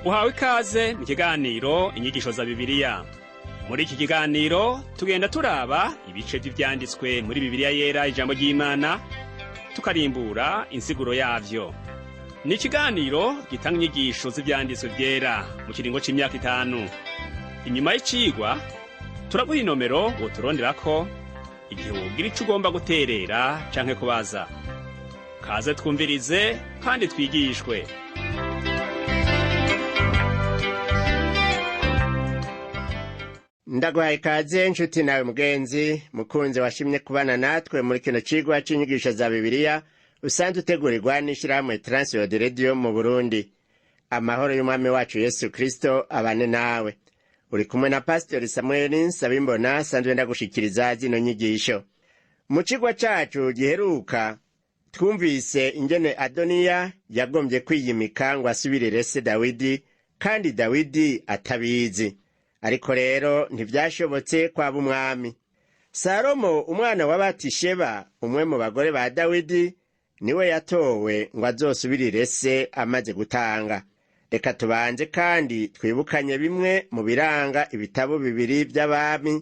Uhawe ikaze mu kiganiro Inyigisho za Bibiliya. Muri iki kiganiro tugenda turaba ibice vy'ivyanditswe muri Bibiliya Yera, ijambo ry'Imana, tukarimbura insiguro yavyo. Ni ikiganiro gitanga inyigisho z'ivyanditswe vyera mu kiringo c'imyaka 5. Inyuma y'icigwa turaguha inomero woturonderako igihe wogira ico ugomba guterera canke kubaza. Kaze twumvirize kandi twigishwe. Ndaguhaye ikaze nshuti nawe mugenzi mukunzi washimye kubana natwe muri kino cigwa c'inyigisho za Bibiliya usanzwe utegurirwa n'ishirahamwe Transworld Radio mu Burundi. Amahoro y'Umwami wacu Yesu Kristo abane nawe. Uri kumwe na Pasiteri Samuel Nsabimbona asanzwe ndagushikiriza zino nyigisho. Mu cigwa cacu giheruka twumvise ingene Adoniya yagombye kwiyimika ngo asubirire se Dawidi, kandi Dawidi atabizi. Ariko rero ntivyashobotse kwaba umwami. Salomo umwana wa Batisheba, umwe mu bagore ba Dawidi, niwe yatowe ngo azosubirire se amaze gutanga. Reka tubanze kandi twibukanye bimwe mu biranga ibitabo bibiri vy'abami,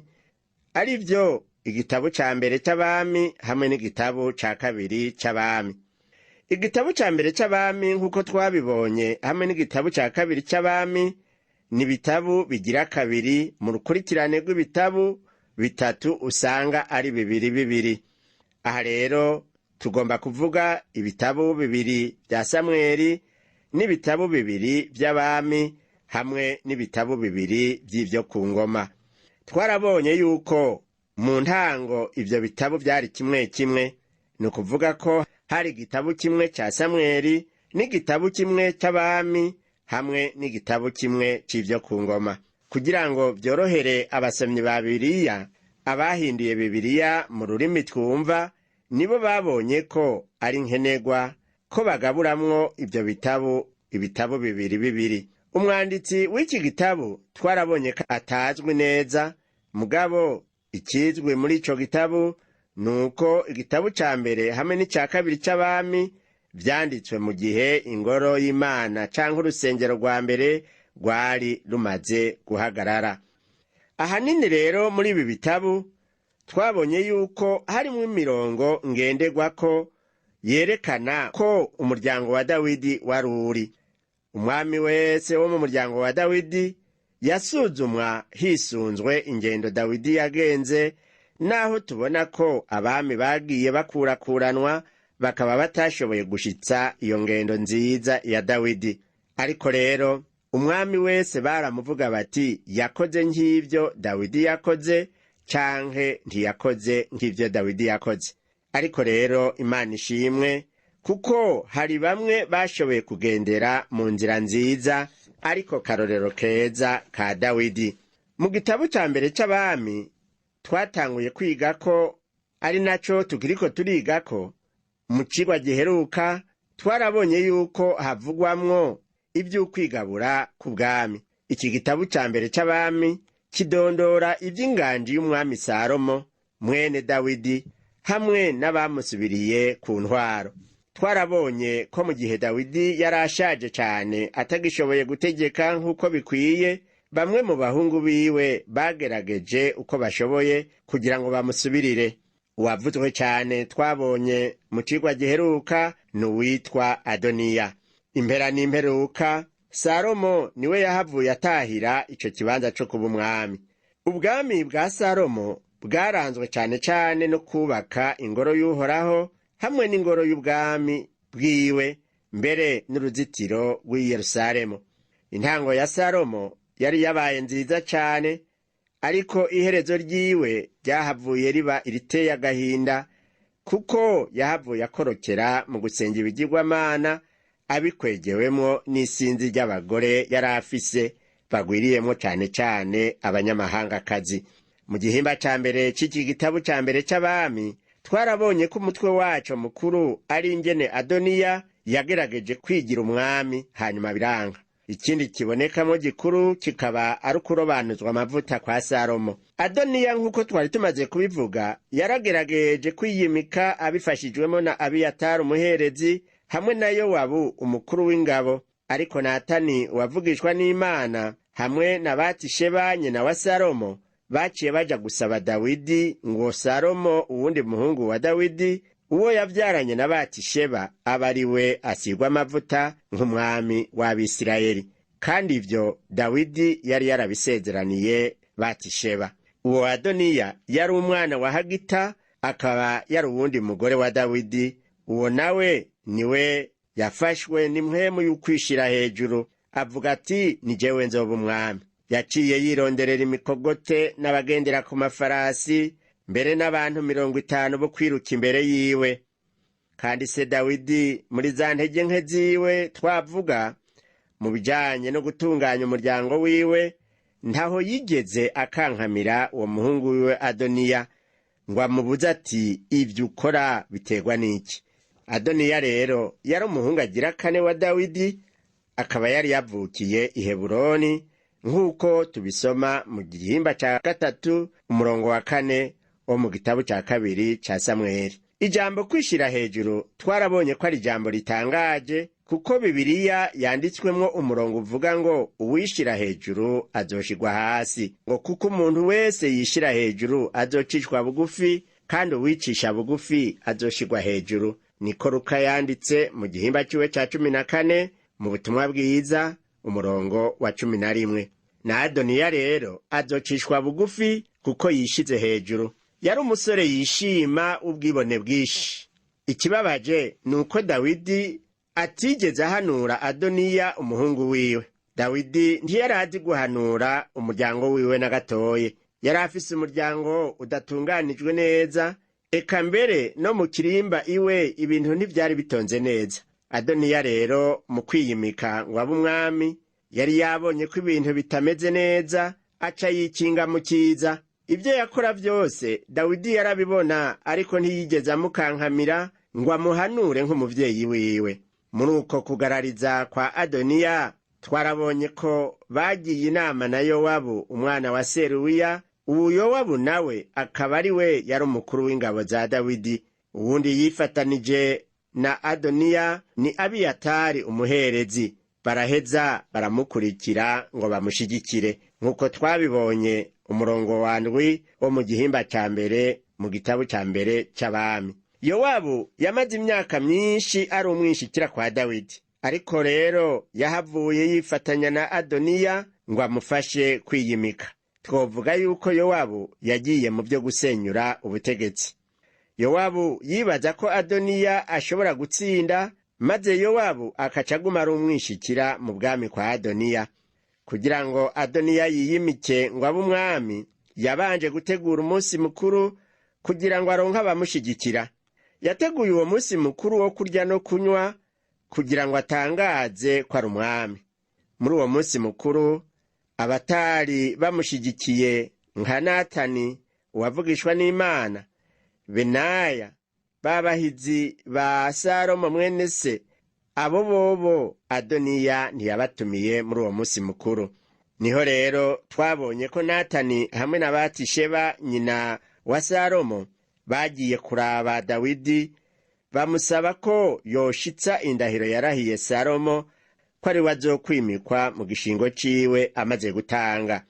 ari vyo igitabo ca mbere c'abami hamwe n'igitabo ca kabiri c'abami. Igitabo ca mbere c'abami nk'uko twabibonye hamwe n'igitabo ca kabiri c'abami ni ibitabo bigira kabiri mu rukurikirane rw'ibitabo bitatu usanga ari bibiri bibiri. Aha rero tugomba kuvuga ibitabo bibiri vya Samweli n'ibitabo bibiri vy'abami hamwe n'ibitabo bibiri vy'ivyo ku ngoma. Twarabonye yuko mu ntango ivyo bitabo vyari kimwe kimwe, ni ukuvuga ko hari igitabo kimwe ca Samweli n'igitabo kimwe c'abami hamwe n'igitabo kimwe c'ivyo ku ngoma. Kugira ngo vyorohere abasomyi ba Bibiliya, abahinduye Bibiliya mu rurimi twumva nibo babonye ko ari nkenerwa ko bagaburamwo ivyo bitabo ibitabo bibiri bibiri. Umwanditsi w'iki gitabo twarabonye ko atazwi neza, mugabo ikizwi muri ico gitabo ni uko igitabo ca mbere hamwe n'ica kabiri c'abami vyanditswe mu gihe ingoro y'Imana canke urusengero rwa mbere rwari rumaze guhagarara. Ahanini rero muri ibi bitabo twabonye yuko harimwo imirongo ngenderwako yerekana ko umuryango wa Dawidi wari uri. Umwami wese wo mu muryango wa Dawidi yasuzumwa hisunzwe ingendo Dawidi yagenze, naho tubona ko abami bagiye bakurakuranwa bakaba batashoboye gushitsa iyo ngendo nziza ya Dawidi. Ariko rero umwami wese baramuvuga bati yakoze nk'ivyo Dawidi yakoze canke ntiyakoze nk'ivyo Dawidi yakoze. Ariko rero Imana ishimwe kuko hari bamwe bashoboye kugendera mu nzira nziza, ariko karorero keza ka Dawidi. Mu gitabo ca mbere c'abami twatanguye kwiga ko ari naco tukiriko turigako. Mu cigwa giheruka twarabonye yuko havugwamwo ivy'ukwigabura k'ubwami. Iki gitabo ca mbere c'abami kidondora ivy'inganji y'umwami Salomo mwene Dawidi hamwe n'abamusubiriye ku ntwaro. Twarabonye ko mu gihe Dawidi yari ashaje cane atagishoboye gutegeka nk'uko bikwiye, bamwe mu bahungu biwe bagerageje uko bashoboye kugira ngo bamusubirire. Uwavuzwe cane twabonye mu cigwa giheruka ni uwitwa Adoniya. Impera n'imperuka, Salomo niwe yahavuye atahira ico kibanza co kuba umwami. Ubwami bwa Salomo bwaranzwe cane cane no kubaka ingoro y'Uhoraho hamwe n'ingoro y'ubwami bwiwe, mbere n'uruzitiro rw'i Yerusalemu. Intango ya Salomo yari yabaye nziza cane, ariko iherezo ryiwe ryahavuye riba iriteye agahinda, kuko yahavuye akorokera mu gusenga ibigirwamana abikwegewemwo n'isinzi ry'abagore yari afise bagwiriyemwo cane cane abanyamahangakazi. Mu gihimba ca mbere c'iki gitabo ca mbere c'abami twarabonye ko umutwe waco mukuru ari ingene Adoniya yagerageje kwigira umwami hanyuma biranga. Ikindi kibonekamo gikuru kikaba ari ukurobanuzwa amavuta kwa Salomo. Adoniya nk'uko twari tumaze kubivuga yaragerageje kwiyimika abifashijwemo na Abiyatari umuherezi hamwe na Yowabu umukuru w'ingabo. Ariko Natani uwavugishwa n'Imana hamwe na Batisheba nyina wa Salomo baciye baja gusaba Dawidi ngo Salomo uwundi muhungu wa Dawidi, uwo yavyaranye na Batisheba, abe ari we asigwa amavuta nk'umwami w'Abisirayeli. Kandi ivyo Dawidi yari yarabisezeraniye Batisheba. Uwo Adoniya yari umwana wa Hagita, akaba yari uwundi mugore wa Dawidi. Uwo nawe niwe yafashwe n'impwemu y'ukwishira hejuru, avuga ati: "Ni jewe nzoba umwami." Yaciye yironderera imikogote n'abagendera ku mafarasi, mbere n'abantu 50 bo kwiruka imbere yiwe. Kandi se Dawidi, muri za ntege nke ziwe twavuga mu bijanye no gutunganya umuryango wiwe, ntaho yigeze akankamira uwo muhungu wiwe Adoniya ngo amubuze ati: "Ibyo ukora biterwa n'iki?" Adoniya rero yari umuhungu agira kane wa Dawidi, akaba yari yavukiye i Heburoni, nk'uko tubisoma mu gihimba ca 3 umurongo wa 4 wo mu gitabo ca 2 ca Samweli. Ijambo kwishira hejuru twarabonye ko ari ijambo ritangaje, kuko Bibiliya yanditswemwo umurongo uvuga ngo: "Uwishira hejuru azoshigwa hasi", ngo kuko umuntu wese yishira hejuru azocishwa bugufi, kandi uwicisha bugufi azoshigwa hejuru. Niko Luka yanditse mu gihimba ciwe ca 14 mu butumwa bwiza, umurongo wa 11. Na Adoniya rero azocishwa bugufi kuko yishize hejuru. Yari umusore yishima ubwibone bwinshi. Ikibabaje ni uko Dawidi atigeze ahanura Adoniya umuhungu wiwe. Dawidi ntiyari azi guhanura umuryango wiwe na gatoye. Yari afise umuryango udatunganijwe neza, eka mbere no mu kirimba iwe ibintu ntivyari bitonze neza. Adoniya rero mu kwiyimika ngo abe umwami, yari yabonye ko ibintu bitameze neza, aca yikinga mu kiza. Ibyo yakora byose Dawidi yarabibona, ariko ntiyigeze amukankamira ngo amuhanure nk'umuvyeyi wiwe. Muri uko kugarariza kwa Adoniya, twarabonye ko bagiye inama na Yowabu umwana wa Seruwiya. Ubu Yowabu nawe akaba ari we yari umukuru w'ingabo za Dawidi. Uwundi yifatanije na Adoniya ni Abiyatari umuherezi. Baraheza baramukurikira ngo bamushigikire, nk'uko twabibonye umurongo wa 7 wo mu gihimba ca 1 mu gitabo ca 1 c'Abami. Yowabu yamaze imyaka myinshi ari umwishikira kwa Dawidi, ariko rero yahavuye yifatanya na Adoniya ngo amufashe kwiyimika. Twovuga yuko Yowabu yagiye mu byo gusenyura ubutegetsi. Yowabu yibaza ko Adoniya ashobora gutsinda, maze Yowabu akaca aguma ari umwishikira mu bwami kwa Adoniya. Kugira ngo Adoniya yiyimike ngo abe umwami, yabanje gutegura umunsi mukuru kugira ngo aronke abamushigikira. Yateguye uwo munsi mukuru wo kurya no kunywa kugira ngo atangaze ko ari umwami. Muri uwo munsi mukuru, abatari bamushigikiye nka Natani uwavugishwa n'Imana, Benaya, babahizi ba Salomo mwene se, abo bobo Adoniya ntiyabatumiye muri uwo munsi mukuru. Niho rero twabonye ko Natani hamwe na Batisheba nyina wa Salomo bagiye kuraba Dawidi, bamusaba ko yoshitsa indahiro yarahiye Salomo ko ari we azokwimikwa mu gishingo ciwe amaze gutanga.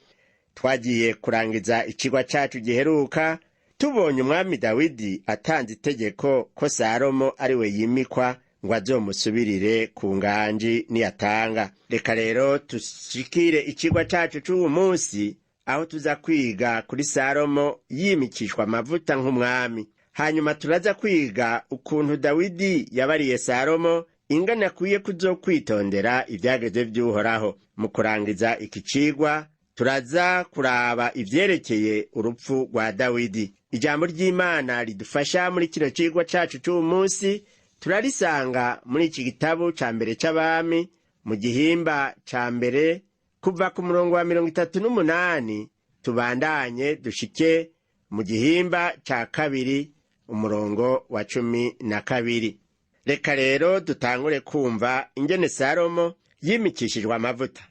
Twagiye kurangiza icigwa cacu giheruka tubonye umwami Dawidi atanze itegeko ko Salomo ari we yimikwa ngo azomusubirire ku nganji niyatanga. Reka rero dushikire icigwa cacu c'uwu munsi, aho tuza kwiga kuri Salomo yimikishwa amavuta nk'umwami. Hanyuma turaza kwiga ukuntu Dawidi yabariye Salomo ingene akwiye kuzokwitondera ivyageze vy'Uhoraho. Mu kurangiza iki cigwa, turaza kuraba ivyerekeye urupfu rwa Dawidi. Ijambo ry'Imana ridufasha muri kino cigwa cacu c'uwu munsi turarisanga muri iki gitabo ca 1 c'Abami, mu gihimba ca 1, kuva ku murongo wa 38 tubandanye dushike mu gihimba ca 2 umurongo wa 12. Reka rero dutangure kumva ingene Salomo yimikishijwe amavuta.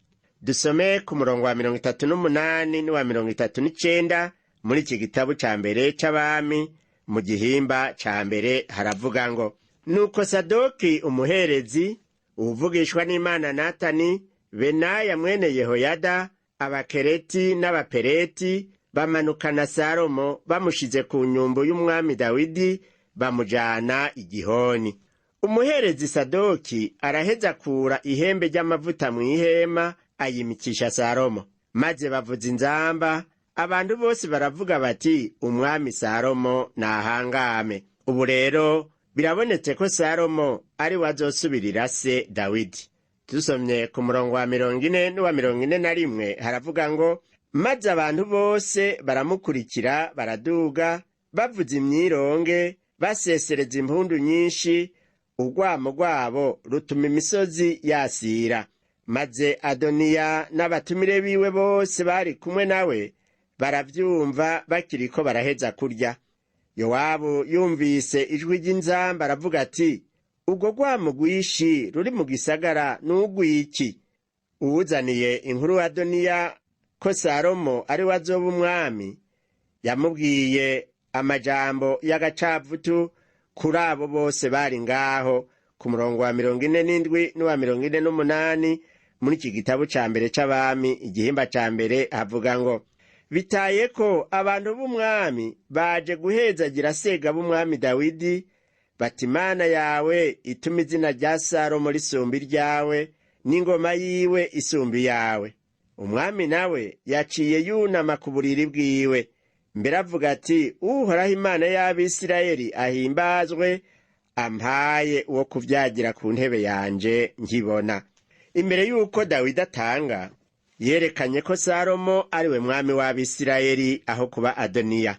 Dusome ku murongo wa 38 n'uwa 39 muri iki gitabo ca 1 c'Abami, mu gihimba ca 1, haravuga ngo: "Nuko Sadoki umuherezi, Uwuvugishwa n'Imana Natani, Benaya mwene Yehoyada, Abakereti n'Abapereti bamanukana Salomo bamushize ku nyumbu y'umwami Dawidi, bamujana igihoni. Umuherezi Sadoki araheza akura ihembe ry'amavuta mu ihema, ayimikisha Salomo. Maze bavuza inzamba, abantu bose baravuga bati: "Umwami Salomo nahangame." Ubu rero birabonetse ko Salomo ari we azosubirira se Dawidi. Dusomye ku murongo wa 40 n'uwa 41, haravuga ngo: "Maze abantu bose baramukurikira, baraduga bavuza imyironge, basesereza impundu nyinshi, urwamo rwabo rutuma imisozi yasira. Maze Adoniya n'abatumire biwe bose bari kumwe nawe baravyumva bakiriko baraheza kurya. Yowabu yumvise ijwi ry'inzamba aravuga ati: 'Urwo rwamo rwinshi ruri mu gisagara n'urw'iki?' Uwuzaniye inkuru Adoniya ko Salomo ari we azoba umwami, yamubwiye amajambo y'agacavutu kuri abo bose bari ngaho. Ku murongo wa 47 n'uwa 48 muri iki gitabo ca mbere c'Abami, igihimba ca mbere, havuga ngo: "Bitaye ko abantu b'umwami baje guhezagira sega b'umwami Dawidi, bati: 'Imana yawe ituma izina rya Salomo risumba iryawe, n'ingoma yiwe isumba iyawe.' Umwami nawe yaciye yunama ku buriri bwiwe mbere, avuga ati: 'Uhoraho Imana y'Abisirayeli ahimbazwe, ampaye uwo kuvyagira ku ntebe yanje nkibona.'" Imbere y'uko Dawidi atanga, yerekanye ko Salomo ari we mwami w'Abisirayeli aho kuba Adoniya.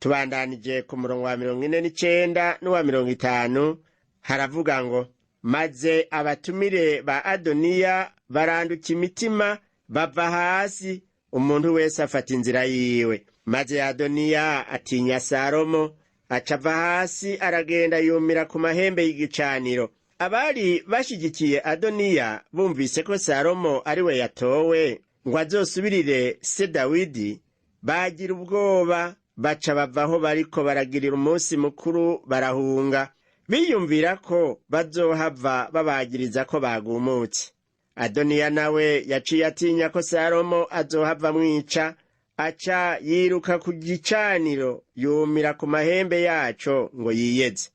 Tubandanije ku murongo wa 49 n'uwa 50, haravuga ngo: "Maze abatumire ba Adoniya baranduka imitima, bava hasi, umuntu wese afata inzira yiwe. Maze Adoniya atinya Salomo, aca ava hasi, aragenda yumira ku mahembe y'igicaniro. Abari bashigikiye Adoniya bumvise ko Salomo ari we yatowe ngo azosubirire se Dawidi, bagira ubwoba, baca bavaho bariko baragirira umunsi mukuru, barahunga, biyumvira ko bazohava babagiriza ko bagumutse. Adoniya nawe yaciye atinya ko Salomo azohava amwica, aca yiruka ku gicaniro, yumira ku mahembe yaco ngo yiyeze."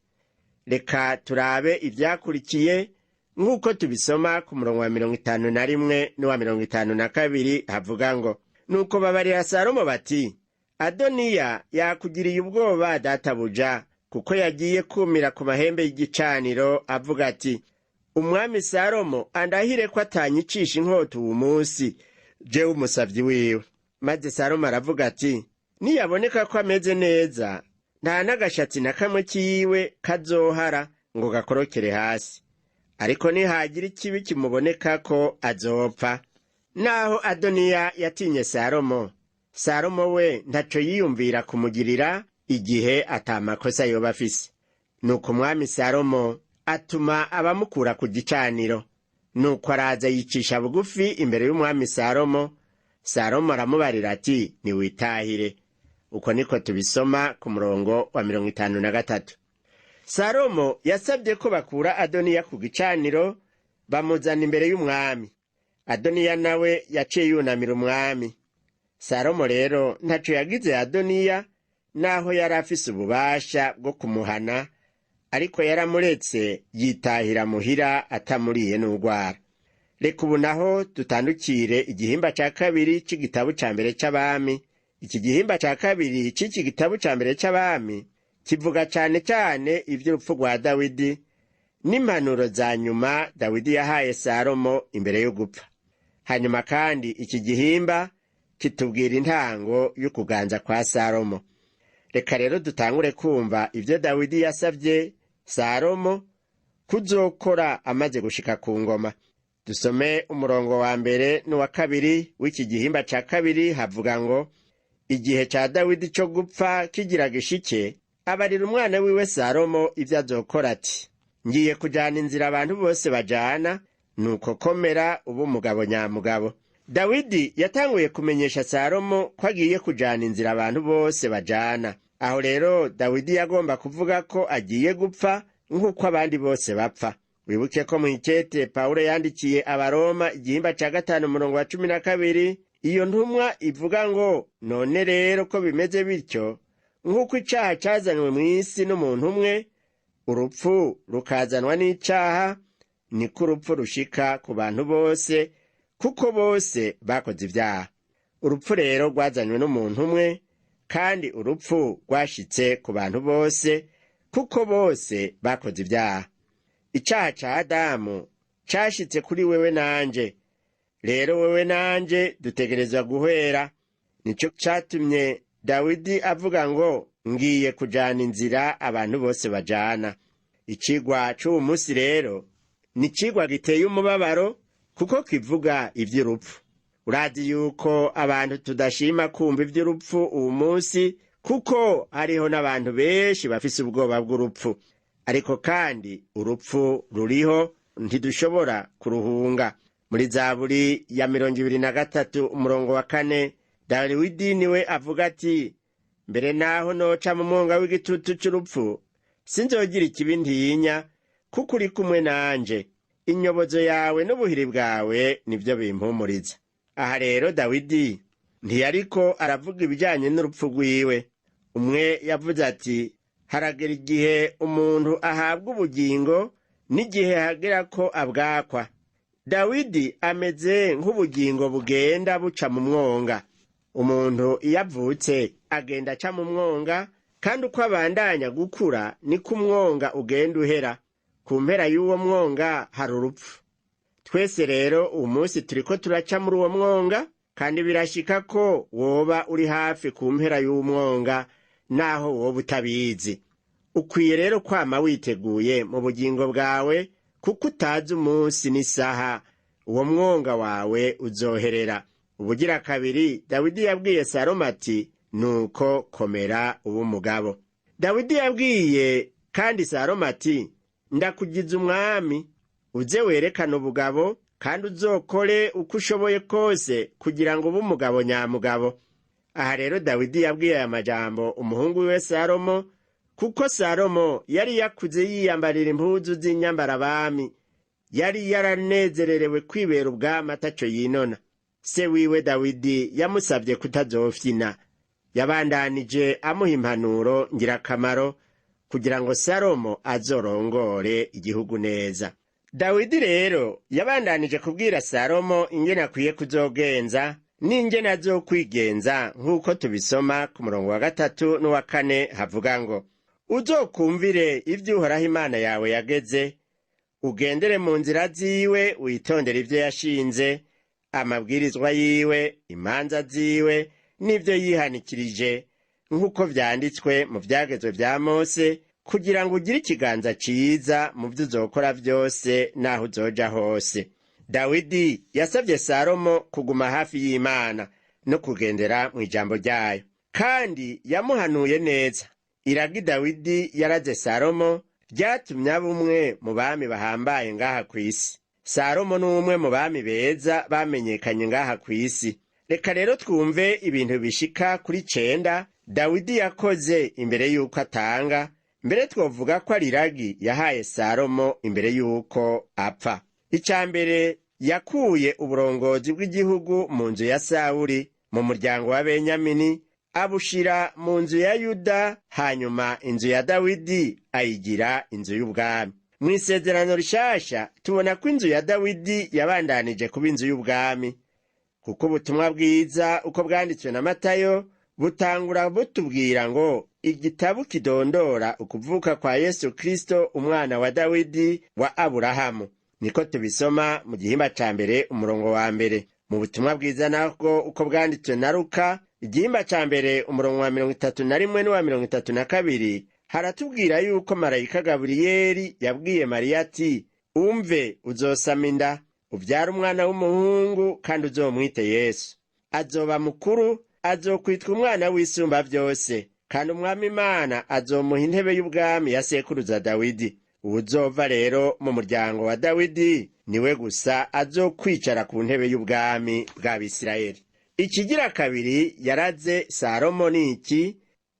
Reka turabe ivyakurikiye nk'uko tubisoma ku murongo wa 51 n'uwa 52, havuga ngo: "Nuko babarira Salomo bati: 'Adoniya yakugiriye ubwoba, databuja, kuko yagiye kumira ku mahembe y'igicaniro, avuga ati: "Umwami Salomo andahire ko atanyicisha inkota uwu munsi, jewe umusavyi wiwe."' Maze Salomo aravuga ati: 'Niyaboneka ko ameze neza, nta n'agashatsi na kamwe kiwe kazohara ngo gakorokere hasi, ariko nihagira ikibi kimuboneka ko, azopfa.'" Naho Adoniya yatinye Salomo, Salomo we ntaco yiyumvira kumugirira igihe atamakosa yoba afise. Nuko umwami Salomo atuma abamukura ku gicaniro. Nuko araza yicisha bugufi imbere y'umwami Salomo. Salomo aramubarira ati: "Niwitahire." Uko niko tubisoma ku murongo wa 53. Salomo yasabye ko bakura Adoniya ku gicaniro, bamuzana imbere y'umwami. Adoniya nawe yaciye yunamira umwami. Salomo rero ntaco yagize Adoniya, naho yari afise ububasha bwo kumuhana, ariko yaramuretse yitahira muhira atamuriye n'urwara. Reka ubu naho dutandukire igihimba ca kabiri c'igitabo ca mbere c'Abami. Iki gihimba ca kabiri c'iki gitabo ca mbere c'Abami kivuga cane cane ivy'urupfu rwa Dawidi n'impanuro za nyuma Dawidi yahaye Salomo imbere yo gupfa. Hanyuma kandi iki gihimba kitubwira intango y'ukuganza kwa Salomo. Reka rero dutangure kumva ivyo Dawidi yasavye Salomo kuzokora amaze gushika ku ngoma. Dusome umurongo wa mbere n'uwa kabiri w'iki gihimba ca kabiri, havuga ngo: "Igihe ca Dawidi co gupfa kigira gishike, abarira umwana wiwe Salomo ivyo azokora, ati: 'Ngiye kujana inzira abantu bose bajana, nuko komera ube umugabo nyamugabo.'" Dawidi yatanguye kumenyesha Salomo ko agiye kujana inzira abantu bose bajana. Aho rero Dawidi yagomba kuvuga ko agiye gupfa nk'uko abandi bose bapfa. Wibuke ko mw'ikete Pawulo yandikiye Abaroma igihimba ca 5 umurongo wa 12, iyo ntumwa ivuga ngo: none rero ko bimeze bityo, nk'uko icaha cazanywe mw'isi n'umuntu umwe, urupfu rukazanwa n'icaha, niko urupfu rushika ku bantu bose, kuko bose bakoze ibyaha. Urupfu rero rwazanywe n'umuntu umwe, kandi urupfu rwashitse ku bantu bose, kuko bose bakoze ibyaha. Icaha ca Adamu cashitse kuri wewe nanje. Rero wewe nanje dutegerezwa guhwera. Nico catumye Dawidi avuga ngo: ngiye kujana inzira abantu bose bajana. Icigwa c'uwu musi rero ni icigwa giteye umubabaro, kuko kivuga ivy'urupfu. Urazi yuko abantu tudashima kumva ivy'urupfu uwu munsi, kuko hariho n'abantu benshi bafise ubwoba bw'urupfu. Ariko kandi urupfu ruriho, ntidushobora kuruhunga. Muri Zaburi ya 23 umurongo wa 4, Dawidi niwe avuga ati: mbere naho noca mu mwonga w'igitutu c'urupfu, sinzogira ikibi ntinya, kuko uri kumwe nanje. Inyobozo yawe n'ubuhiri bwawe nivyo bimpumuriza. Aha rero Dawidi ntiyariko aravuga ibijanye n'urupfu rwiwe. Umwe yavuze ati: haragera igihe umuntu ahabwa ubugingo n'igihe hagera ko abwakwa. Dawidi ameze nk'ubugingo bugenda buca mu mwonga. Umuntu iyo avutse agenda aca mu mwonga, kandi uko abandanya gukura niko umwonga ugenda uhera. Ku mpera y'uwo mwonga hari urupfu. Twese rero uwu munsi turiko turaca muri uwo mwonga, kandi birashika ko woba uri hafi ku mpera y'uwo mwonga, naho woba utabizi. Ukwiye rero kwama witeguye mu bugingo bwawe, kuko utazi umunsi n'isaha uwo mwonga wawe uzoherera. Ubugira kabiri, Dawidi yabwiye Salomo ati: nuko komera ube umugabo. Dawidi yabwiye kandi Salomo ati: ndakugize umwami, uze werekane ubugabo, kandi uzokore uko ushoboye kose kugira ngo ube umugabo nyamugabo. Aha rero Dawidi yabwiye aya majambo umuhungu wiwe Salomo, kuko Salomo yari yakuze yiyambarira impuzu z'inyambarabami, yari yaranezererewe kwibera ubwami ataco yinona. Se wiwe Dawidi yamusavye kutazofyina. Yabandanije amuha impanuro ngirakamaro kugira ngo Salomo azorongore igihugu neza. Dawidi rero yabandanije kubwira Salomo ingene akwiye kuzogenza n'ingene azokwigenza, nk'uko tubisoma ku murongo wa 3 n'uwa 4, havuga ngo: uzokumvire ivyo Uhoraho Imana yawe yageze, ugendere mu nzira ziwe, witondere ivyo yashinze, amabwirizwa yiwe, imanza ziwe n'ivyo yihanikirije, nk'uko vyanditswe mu vyagezwe vya Mose, kugira ngo ugire ikiganza ciza mu vyo uzokora vyose n'aho uzoja hose. Dawidi yasavye Salomo kuguma hafi y'Imana no kugendera mw'ijambo ryayo, kandi yamuhanuye neza. Iragi Dawidi yaraze Salomo ryatumye aba umwe mu bami bahambaye ngaha kw'isi. Salomo ni umwe mu bami beza bamenyekanye ngaha kw'isi. Reka rero twumve ibintu bishika kuri 9 Dawidi yakoze imbere y'uko atanga. Mbere twovuga ko ari iragi yahaye Salomo imbere y'uko apfa. Ica mbere, yakuye uburongozi bw'igihugu mu nzu ya Sawuli, mu muryango wa Benyamini, abushira mu nzu ya Yuda, hanyuma inzu ya Dawidi ayigira inzu y'ubwami. Mw'isezerano rishasha tubona ko inzu ya Dawidi yabandanije kuba inzu y'ubwami, kuko ubutumwa bwiza uko bwanditswe na Matayo butangura butubwira ngo: igitabo kidondora ukuvuka kwa Yesu Kristo, umwana wa Dawidi wa Aburahamu. Niko tubisoma mu gihimba ca 1 umurongo wa 1. Mu butumwa bwiza nabwo uko bwanditswe na Luka igihimba ca 1 umurongo wa 31 n'uwa 32, haratubwira yuko marayika Gaburiyeli yabwiye Mariya ati: umve, uzosama inda, uvyara umwana w'umuhungu, kandi uzomwite Yesu. Azoba mukuru, azokwitwa umwana w'isumba vyose, kandi umwami Imana azomuha intebe y'ubwami ya sekuruza Dawidi. Uwuzova rero mu muryango wa Dawidi niwe gusa azokwicara ku ntebe y'ubwami bw'Abisirayeli. Ikigira kabiri yaraze Salomo ni iki?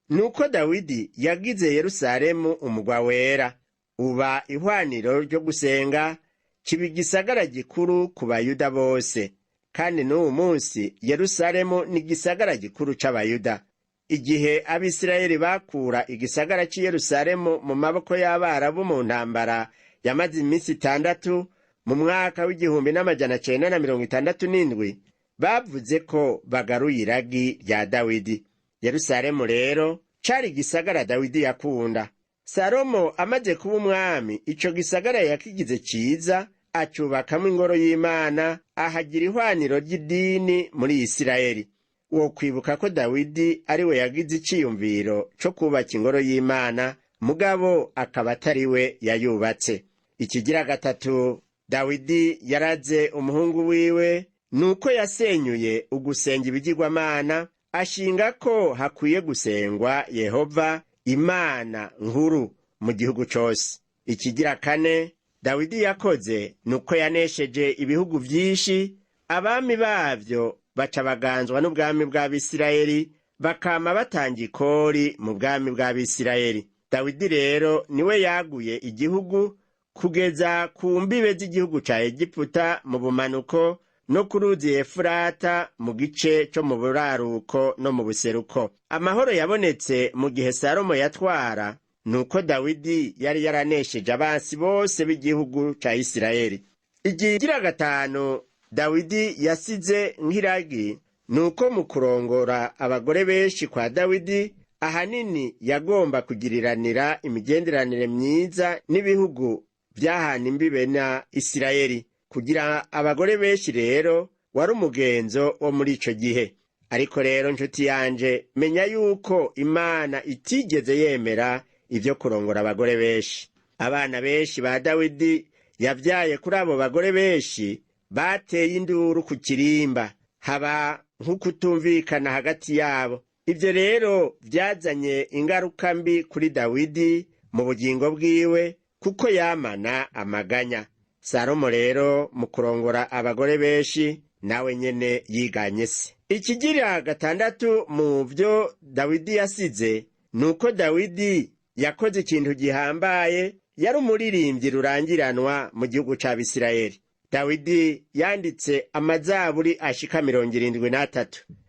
Nuko Dawidi yagize Yerusalemu umugwa wera. Uba ihwaniro ryo gusenga, kiba igisagara gikuru ku Bayuda bose. Kandi n'uwu munsi Yerusalemu ni igisagara gikuru c'Abayuda. Igihe Abisirayeli bakura igisagara c'i Yerusalemu mu maboko y'Abarabu mu ntambara yamaze iminsi 6 mu mwaka w'1967, bavuze ko bagaruye iragi rya Dawidi. Yerusalemu rero cari igisagara Dawidi yakunda. Salomo amaze kuba umwami, ico gisagara yakigize ciza, acubakamwo ingoro y'Imana, ahagira ihwaniro ry'idini muri Isirayeli. Wokwibuka ko Dawidi ari we yagize iciyumviro co kubaka ingoro y'Imana, mugabo akaba atari we yayubatse. Ikigira gatatu Dawidi yaraze umuhungu wiwe nuko yasenyuye ugusenga ibigirwamana, ashinga ko hakwiye gusengwa Yehova Imana nkuru mu gihugu cose. Ikigira kane Dawidi yakoze nuko yanesheje ibihugu vyinshi, abami bavyo baca baganzwa n'ubwami bw'Abisirayeli, bakama batanga ikori mu bwami bw'Abisirayeli. Dawidi rero niwe yaguye igihugu kugeza ku mbibe z'igihugu ca Egiputa mu bumanuko, no ku ruzi Efurata mu gice co mu buraruko no mu buseruko. Amahoro yabonetse mu gihe Salomo yatwara nuko Dawidi yari yaranesheje abansi bose b'igihugu ca Isirayeli. Ikigira gatanu Dawidi yasize nk'iragi nuko mu kurongora abagore benshi kwa Dawidi, ahanini yagomba kugiriranira imigenderanire myiza n'ibihugu vyahana imbibe na Isirayeli. Kugira abagore benshi rero wari umugenzo wo muri ico gihe. Ariko rero nshuti yanje, menya yuko Imana itigeze yemera ivyo kurongora abagore benshi. Abana benshi ba Dawidi yavyaye kuri abo bagore benshi bateye induru ku kirimba, haba nk'ukutumvikana hagati yabo. Ivyo rero vyazanye ingaruka mbi kuri Dawidi mu bugingo bwiwe, kuko yamana amaganya. Salomo rero mu kurongora abagore benshi nawe nyene yiganye se. Ikigira gatandatu mu vyo Dawidi yasize nuko Dawidi yakoze ikintu gihambaye, yari umuririmbyi rurangiranwa mu gihugu c'Abisirayeli. Dawidi yanditse amazaburi ashika 73.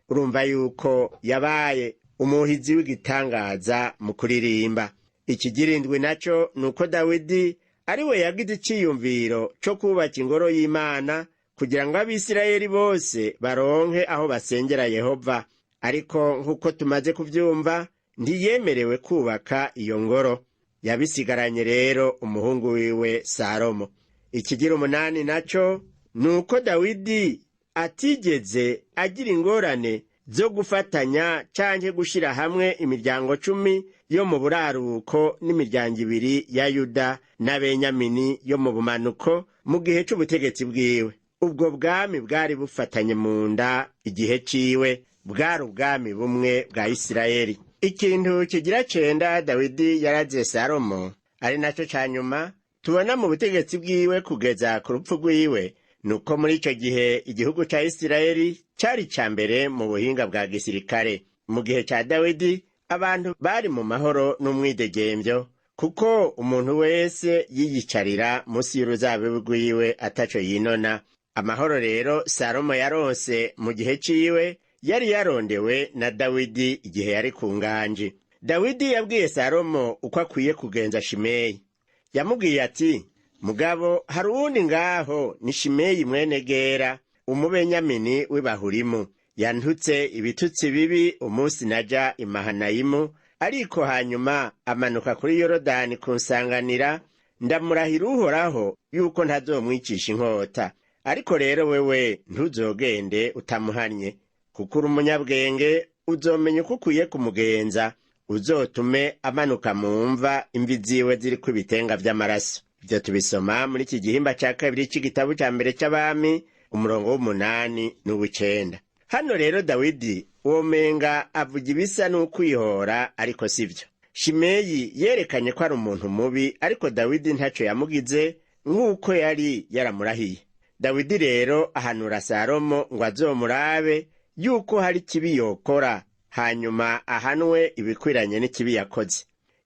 Urumva yuko yabaye umuhizi w'igitangaza mu kuririmba. Ikigira indwi naco nuko Dawidi ari we yagize iciyumviro co kubaka ingoro y'Imana kugira ngo Abisirayeli bose baronke aho basengera Yehova. Ariko nk'uko tumaze kuvyumva, ntiyemerewe kubaka iyo ngoro. Yabisigaranye rero umuhungu wiwe Salomo. Ikigira umunani naco nuko Dawidi atigeze agira ingorane zo gufatanya canke gushira hamwe imiryango 10 yo mu buraruko n'imiryango 2 ya Yuda na Benyamini yo mu bumanuko mu gihe c'ubutegetsi bwiwe. Ubwo bwami bwari bufatanye mu nda igihe ciwe, bwari ubwami bumwe bwa Isirayeli. Ikintu kigira 9 Dawidi yaraze Salomo, ari naco ca nyuma tubona mu butegetsi bwiwe kugeza ku rupfu rwiwe, nuko muri ico gihe igihugu ca Isirayeli cari ca mbere mu buhinga bwa gisirikare. Mu gihe ca Dawidi abantu bari mu mahoro n'umwidegemvyo, kuko umuntu wese yiyicarira munsi y'uruzabibu rwiwe ataco yinona. Amahoro rero Salomo yaronse mu gihe ciwe yari yarondewe na Dawidi igihe yari ku nganji. Dawidi yabwiye Salomo uko akwiye kugenza Shimeyi. Yamubwiye ati: mugabo hari uwundi ngaho ni Shimeyi mwene Gera, umubenyamini w'Ibahurimu. Yantutse ibitutsi bibi umunsi naja i Mahanayimu, ariko hanyuma amanuka kuri Yorodani kunsanganira, ndamurahira Uhoraho yuko ntazomwicisha inkota. Ariko rero wewe ntuzogende utamuhannye, kuko uri umunyabwenge, uzomenya uko ukwiye kumugenza, uzotume amanuka mu mva imvi ziwe ziriko ibitenga vy'amaraso. Ivyo tubisoma muri iki gihimba ca 2 c'igitabo ca mbere c'Abami, umurongo w'8 n'uw'icenda. Hano rero Dawidi womenga avuga ibisa n'ukwihora, ariko sivyo. Shimeyi yerekanye ko ari umuntu mubi, ariko Dawidi ntaco yamugize nk'uko yari yaramurahiye. Dawidi rero ahanura Salomo ngo azomurabe yuko hari ikibi yokora, hanyuma ahanwe ibikwiranye n'ikibi yakoze.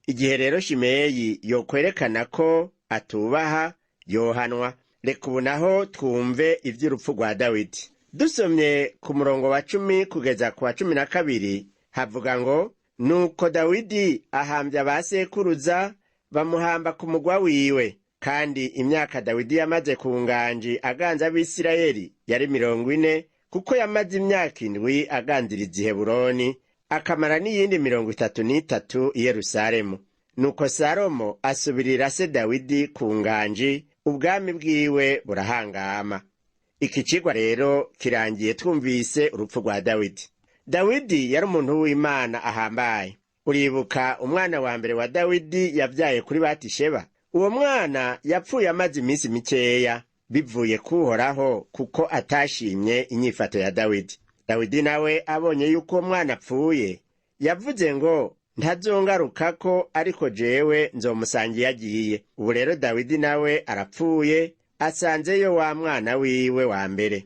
Igihe rero Shimeyi yokwerekana ko atubaha, yohanwa. Reka ubu naho twumve ivy'urupfu rwa Dawidi. Dusomye ku murongo wa 10 kugeza ku wa 12, havuga ngo: "Nuko Dawidi ahambya ba sekuruza, bamuhamba ku mugwa wiwe. Kandi imyaka Dawidi yamaze ku nganji aganza Abisirayeli yari 40, kuko yamaze imyaka 7 aganziriza i Heburoni, akamara n'iyindi 33 i Yerusalemu. Nuko Salomo asubirira se Dawidi ku nganji, ubwami bwiwe burahangama." Iki cigwa rero kirangiye twumvise urupfu rwa Dawidi. Dawidi yari umuntu w'Imana ahambaye. Uribuka umwana wa mbere wa Dawidi yavyaye kuri Batisheba? Uwo mwana yapfuye amaze iminsi mikeya, bivuye kuhoraho, kuko atashimye inyifato ya Dawidi. Dawidi nawe abonye yuko uwo mwana apfuye, yavuze ngo: "Ntazongarukako, ariko jewe nzomusanga iyo agiye." Ubu rero Dawidi nawe arapfuye, asanzeyo wa mwana wiwe wa mbere.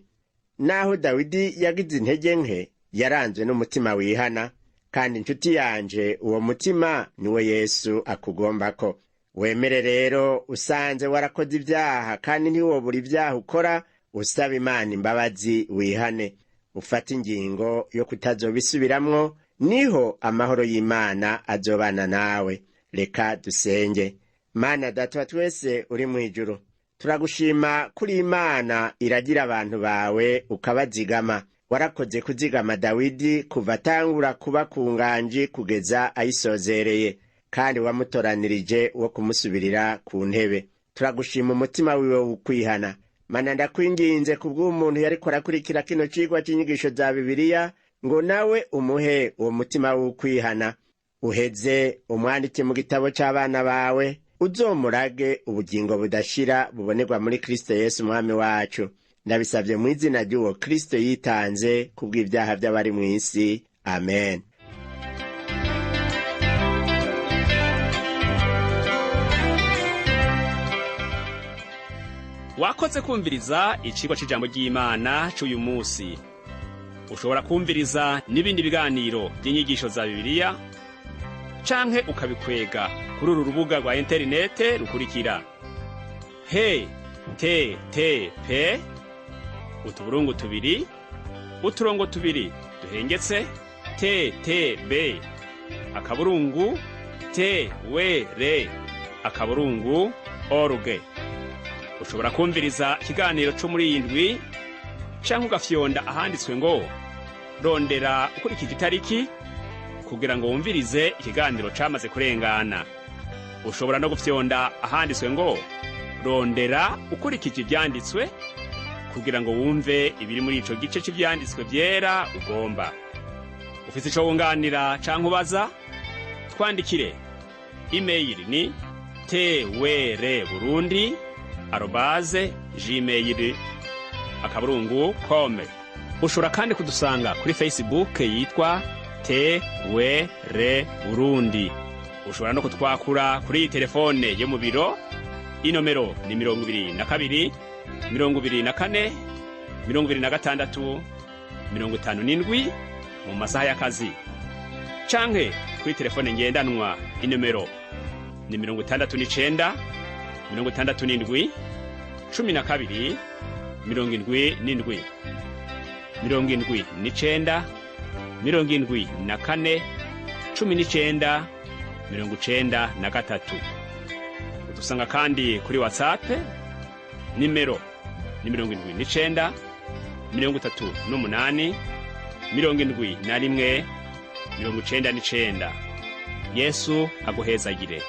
Naho Dawidi yagize intege nke, yaranzwe n'umutima wihana. Kandi inshuti yanje, uwo mutima niwe Yesu akugombako. Wemere rero usanze warakoze ibyaha, kandi ntiwobura ibyaha ukora, usaba Imana imbabazi, wihane, ufate ingingo yo kutazobisubiramwo, niho amahoro y'Imana azobana nawe. Reka dusenge. Mana Data wa twese uri mu ijuru, turagushima kuri Imana iragira abantu bawe ukabazigama. Warakoze kuzigama Dawidi kuva atangura kuba ku nganji kugeza ayisozereye, kandi wamutoranirije wo kumusubirira ku ntebe. Turagushima umutima wiwe w'ukwihana. Mana, ndakwinginze kubw'umuntu yariko arakurikira kino cigwa c'inyigisho za Bibiliya, ngo nawe umuhe uwo mutima w'ukwihana, uheze umwandike mu gitabo c'abana bawe, uzomurage ubugingo budashira bubonerwa muri Kristo Yesu umwami wacu. Ndabisabye mu izina ry'uwo Kristo yitanze kubw'ibyaha by'abari mu isi. Amen. Wakoze kumviriza icigwa c'ijambo ry'Imana c'uyu munsi. Ushobora kumviriza n'ibindi biganiro by'inyigisho za Bibiliya, canke ukabikwega kuri uru rubuga rwa interinete rukurikira: http://ttb.twr.org. Ushobora kumviriza ikiganiro co muri iyi ndwi, canke ugafyonda ahanditswe ngo "Rondera ukurikije itariki", kugira ngo wumvirize ikiganiro camaze kurengana. Ushobora no gufyonda ahanditswe ngo "Rondera ukurikije ivyanditswe", kugira ngo wumve ibiri muri ico gice c'ivyanditswe vyera ugomba. Ufise ico wunganira canke ubaza, twandikire. Imeyili ni twrburundi@gmail.com. Ushobora kandi kudusanga kuri Facebook yitwa TWR Burundi. Ushobora no kutwakura kuri iyi telefone yo mu biro. Inomero ni 22 24 26 57 mu masaha y'akazi, canke kuri telefone ngendanwa, inomero ni 69 67 12 77, 79 74 19 93. Udusanga kandi kuri WhatsApp, nimero ni 79 38 71 99. Yesu aguhezagire.